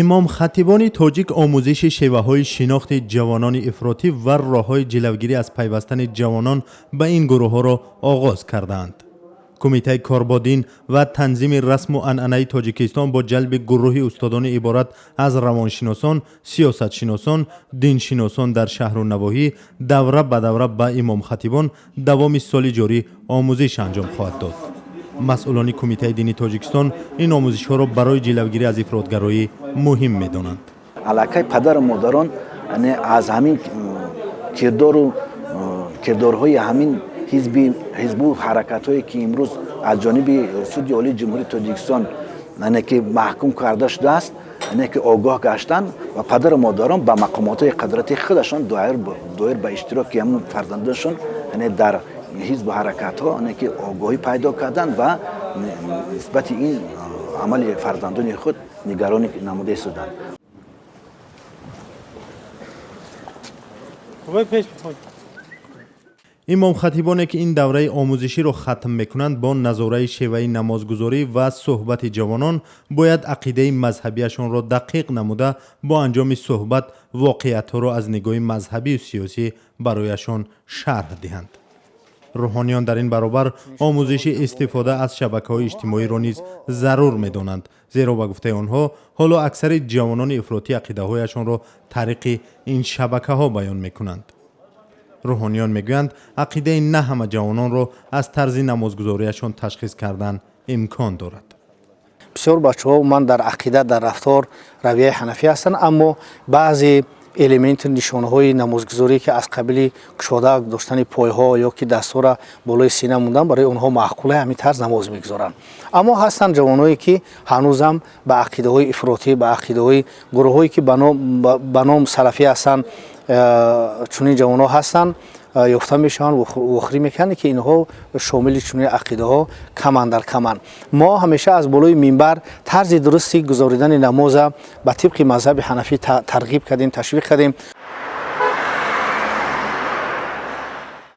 Имомхатибони тоҷик омӯзиши шеваҳои шинохти ҷавонони ифротӣ ва роҳҳои ҷилавгирӣ аз пайвастани ҷавонон ба ин гурӯҳҳоро оғоз кардаанд. Кумитаи кор бо дин ва танзими расму анъанаи Тоҷикистон бо ҷалби гурӯҳи устодони иборат аз равоншиносон, сиёсатшиносон, диншиносон дар шаҳру навоҳӣ давра ба давра ба имомхатибон давоми соли ҷорӣ омӯзиш анҷом хоҳад дод. Масъулони Кумитаи дини Тоҷикистон ин омӯзишҳоро барои ҷилавгирӣ аз ифротгароӣ муҳим медонанд. Аллакай падару модарон аз ҳамин кирдору кирдорҳои ҳамин ҳизби ҳизбу ҳаракатҳое, ки имрӯз аз ҷониби Суди Олии Ҷумҳурии Тоҷикистон ки маҳкум карда шудааст, ки огоҳ гаштанд ва падару модарон ба мақомотҳои қудрати худашон доир ба иштироки ҳамун фарзандонашон дар ҳизбу ҳаракатҳо ки огоҳӣ пайдо карданд ва нисбати ин амали фарзандони худ нигаронӣ намуда истоданд. Имомхатибоне, ки ин давраи омӯзиширо хатм мекунанд, бо назораи шеваи намозгузорӣ ва суҳбати ҷавонон бояд ақидаи мазҳабиашонро дақиқ намуда, бо анҷоми суҳбат воқеиятҳоро аз нигоҳи мазҳабию сиёсӣ барояшон шарҳ диҳанд. Рӯҳониён дар ин баробар омӯзиши истифода аз шабакаҳои иҷтимоиро низ зарур медонанд, зеро ба гуфтаи онҳо ҳоло аксари ҷавонони ифротӣ ақидаҳояшонро тариқи ин шабакаҳо баён мекунанд. Рӯҳониён мегӯянд, ақидаи на ҳама ҷавононро аз тарзи намозгузориашон ташхис кардан имкон дорад. Бисёр бачаҳо ман дар ақида, дар рафтор равияи ҳанафӣ ҳастанд, аммо баъзе элементи нишонаҳои намозгузорӣ, ки аз қабили кушода доштани пойҳо ё ки дастҳоро болои сина мондан, барои онҳо маъқуле, ҳамин тарз намоз мегузоранд. Аммо ҳастанд ҷавоное, ки ҳанӯзам ба ақидаҳои ифротӣ, ба ақидаҳои гурӯҳҳое, ки ба ном салафӣ ҳастанд, чунин ҷавонҳо ҳастанд, ёфта мешаванд, вохӯрӣ мекунанд, ки инҳо шомили чунин ақидаҳо каманд дар каманд. Мо ҳамеша аз болои минбар тарзи дурусти гузоридани намоза ба тибқи мазҳаби ҳанафӣ тарғиб кардем, ташвиқ кардем.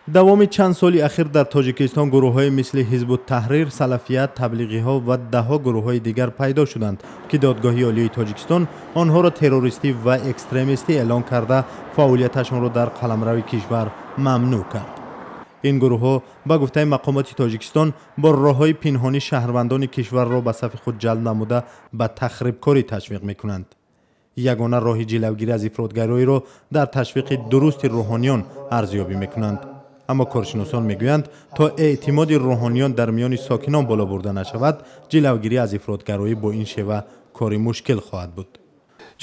Давоми чанд соли ахир дар Тоҷикистон гурӯҳҳои мисли Ҳизбу Таҳрир, Салафият, таблиғиҳо ва даҳҳо гурӯҳҳои дигар пайдо шуданд, ки Додгоҳи Олии Тоҷикистон онҳоро террористӣ ва экстремистӣ эълон карда, фаъолияташонро дар қаламрави кишвар мамнӯъ кард. Ин гурӯҳҳо, ба гуфтаи мақомоти Тоҷикистон, бо роҳҳои пинҳонӣ шаҳрвандони кишварро ба сафи худ ҷалб намуда, ба тахрибкорӣ ташвиқ мекунанд. Ягона роҳи ҷилавгирӣ аз ифротгароиро дар ташвиқи дурусти рӯҳониён арзёбӣ мекунанд. Аммо коршиносон мегӯянд, то эътимоди рӯҳониён дар миёни сокинон боло бурда нашавад, ҷилавгирӣ аз ифротгароӣ бо ин шева кори мушкил хоҳад буд.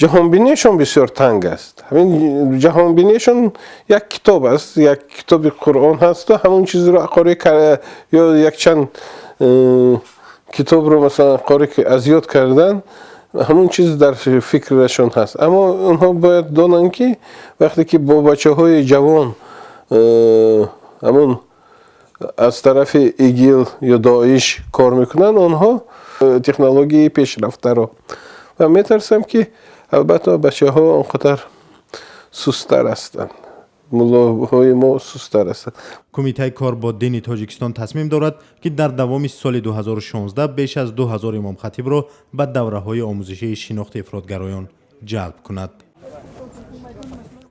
Ҷаҳонбинишон бисёр танг аст. Ҳамин ҷаҳонбинишон як китоб аст, як китоби Қуръон ҳасту ҳамон чизро қорӣ ё якчанд китобро, масалан, қорӣ аз ёд кардан, ҳамон чиз дар фикрашон ҳаст. Аммо онҳо бояд донанд, ки вақте ки бо бачаҳои ҷавон ҳамон аз тарафи ИГИЛ ё ДОИШ кор мекунанд, онҳо технологияи пешрафтаро ва метарсам, ки албатта бачаҳо он қадар сусттар ҳастанд, муллоҳои мо сусттар ҳастанд. Кумитаи кор бо дини Тоҷикистон тасмим дорад, ки дар давоми соли 2016 беш аз 2000 имомхатибро ба давраҳои омӯзишии шинохти ифротгароён ҷалб кунад.